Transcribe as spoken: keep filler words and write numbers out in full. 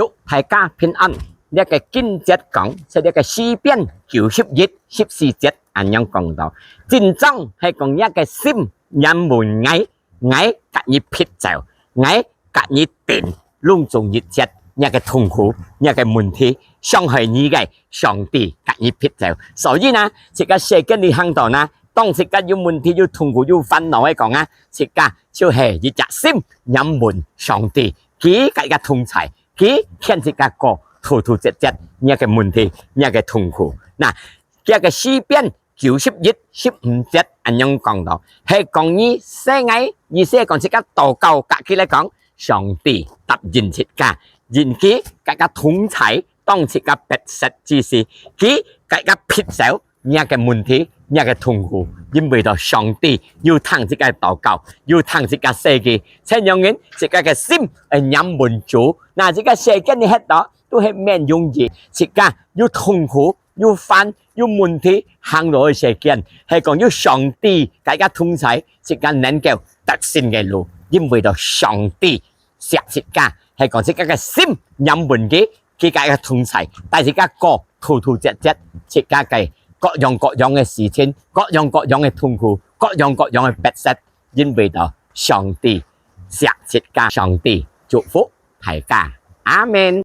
祝大家平安。這个經節講，係這个詩篇九十一十四節恁樣講到：「真正係講若个心黏穩𠊎，𠊎佮你撇走，𠊎佮你定，攏總一切若个痛苦、若个問題、傷害你个，上帝佮你撇走。」所以呢，自家世間裡行到呢，當自家有問題、有痛苦、有煩惱个講啊，自家就係一隻心黏穩上帝，佢佮自家同在，佢牽自家過，突突折折若个問題、若个痛苦。那，這个詩篇九十一十五節恁樣講到，係講你細个，意思係講自家禱告佮佢來講，上帝答應自家，因佢佮自家同在，當自家迫切之時，佢佮自家撇走若个問題、若个痛苦，因為到上帝有聽自家禱告，有聽自家細个，恁樣人自家个心會黏穩主。那自家世間裡歇到，都係免容易，自家有痛苦、有煩、有問題，行落去世間，係講有上帝佮自家同在，自家能夠得勝个路，因為到上帝惜自家，係講自家个心黏穩佢，佢佮自家同在，帶自家過突突折折，自家个各樣各樣个事情，各樣各樣个痛苦，各樣各樣个迫切，因為到上帝惜自家，上帝祝福大家，阿們。